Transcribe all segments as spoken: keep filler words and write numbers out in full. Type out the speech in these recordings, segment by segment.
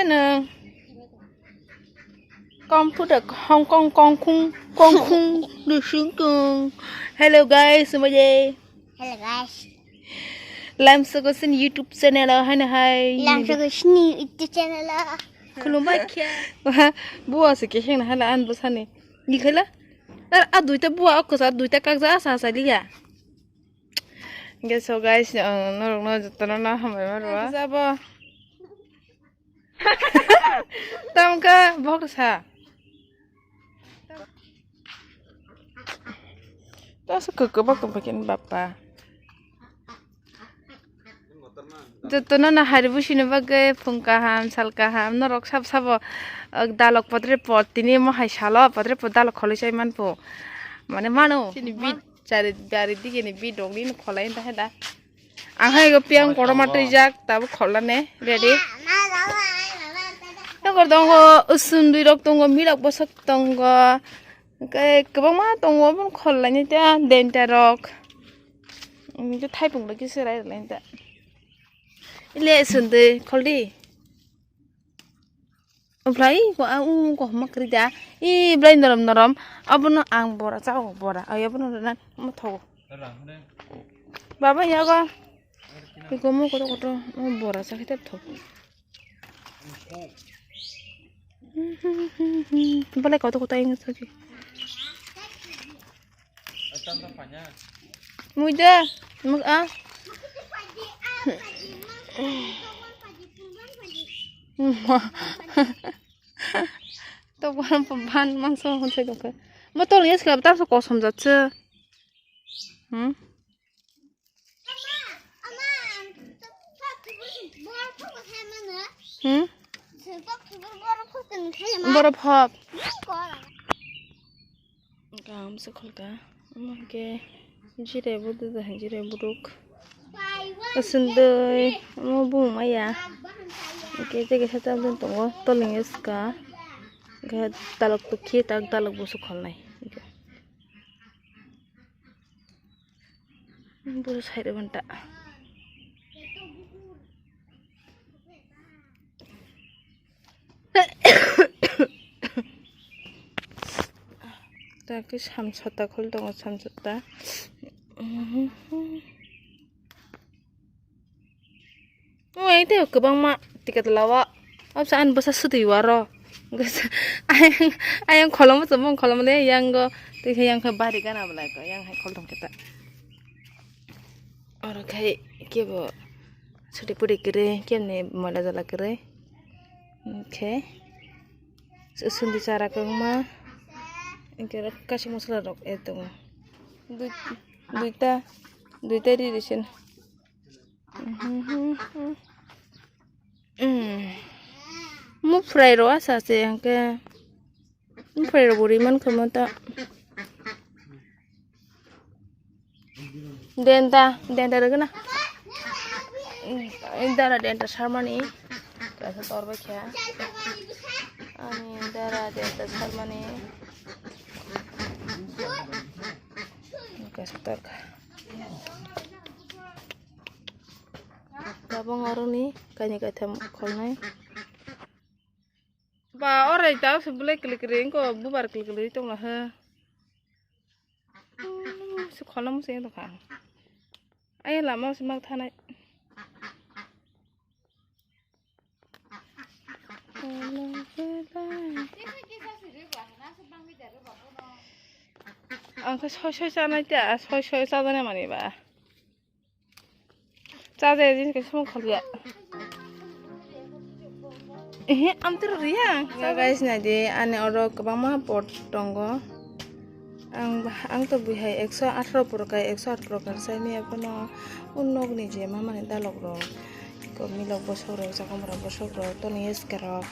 Ano. Computer Hong Kong Kong Kung Kong Kung Dusung Kung. Hello guys, sumajay. Hello guys. Lamsogo sin YouTube channel o hano hai. Lamsogo sini YouTube channel o. Khulumbai khe. Wah, buwa se khe hengna hala an bwsani. Ikhala. Ar a duita buwa okko sa duita kakja asa asa liya. Guys, so guys, norok no jotono no hambai ma rwa. Jabo. Tamka bok sa. Toso kwkwa bok tong pakin bapa. Jotono na hari busini bagwi phung kaham sal kaham norok sab sabo dalok potre pot tini mohai salo potre pot dalok kholoi chai manpo mane mano. Chari gari dige ni bidok ni kholai ta heda. Ang hai go piang koroma twijak tabuk kholane ready. Nokor tongo usundui rok tongo milok bosok tongo. Hwnkhe kwbangma tongo obo kholai ni ta denta rok. Hwnkhe thaipung bai kisa rai rwlai ta. Ile usundui kholdi. Oblai ko a u ko homa kri da. I blai norom norom. Abono ang bora chao bora. Ai abono na mo thogo. Baba ya go. Iko mo koto koto mo bora cha khita thogo. Bale koto koto ang sagi. Muida, mus a. Tok ban mangso hon sai dongkhe. Mo tol yes khlai tamso kosom jatse. Hmm? Hmm? Borok hop. Kaham se kholka. Omo hwnkhe jirai buduk da hai jirai buduk. Asundui omo bumung maya. Hwnkhe tei kaisa tabuk tongo toling eska. Hwnkhe dalok tukhi tak dalok busu kholnai. Busu side o banta. Takhe samsata khol tongo samsata. O ang tei kwbangma ticket lawa. Absa ani bwsa swtwi waro. Ayang, ayang kholombo chwng kholomle yango tei yang khe bari gana bwlai ko yang hai khol tong khe ta. Oro khai kebo sudi pudi kwrwi, kemni moila jala kwrwi. Hwnkhe sundi chara kwbangma, hwnkhe kaisa masala rok add tongo. Dui, duita, duita ri rwsino. Muphurai rok asa se hwnkhe. Bwrwi rok bo ri mankha mo ta. Denta, denta rwgwna. Dara denta sarmani. Kaisa tor bai kha. Ani dara denta sarmani. Kaisa tor kha. Tabuk oroni kaini kaitham kholnai. Ba, orai ta se belai klik klik wngkha, bubar klik klik tongma he. Se kholam se tongkha. Ai lama se mak thanai. Ang khe soi soi chanai ta, soi soi chajaknai mani ba. Chajakya jinis kaisa phano kholya. Ehe, amtwrwk riya. Hello guys, naidi, ani oro kwbangma pot tongo. Ang, ang to buihai ekso atharo porokai, ekso atharo kar sai maya phano o nokni je mamani dalok rok, milok bosok rok, chakamra bosok rok, toni eska rok,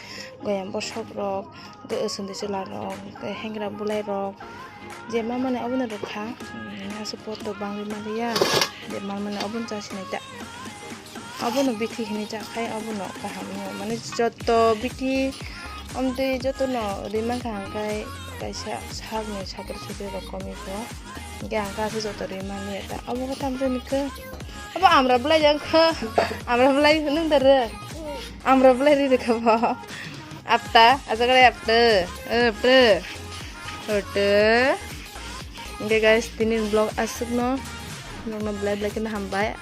goyam bosok rok, tei aswk de chwla rok, tei hengra bulai rok. Je ma mane obono rwkha, mm, aswk pot rok bangwi manliya, je ma mane obono cha sinai ta. Obono bithi hinwi cha khai, obono kaham wngya. Mane joto bithi, omtwi jotono rwi mankha, hwnkhe kaisa sakni sakri sakri rok komikho. Hwnkhe ang khe aswk joto rwi manliya ta. Obo khe tamjani khe. Obo amra bwlai jang khe. Amra bwlai nung da rw. Amra belai ri rikha bo. Apta, ajaga apta. Apta. Apta. Oke guys, tini vlog aswkno. Nokno belai belai kena hambai.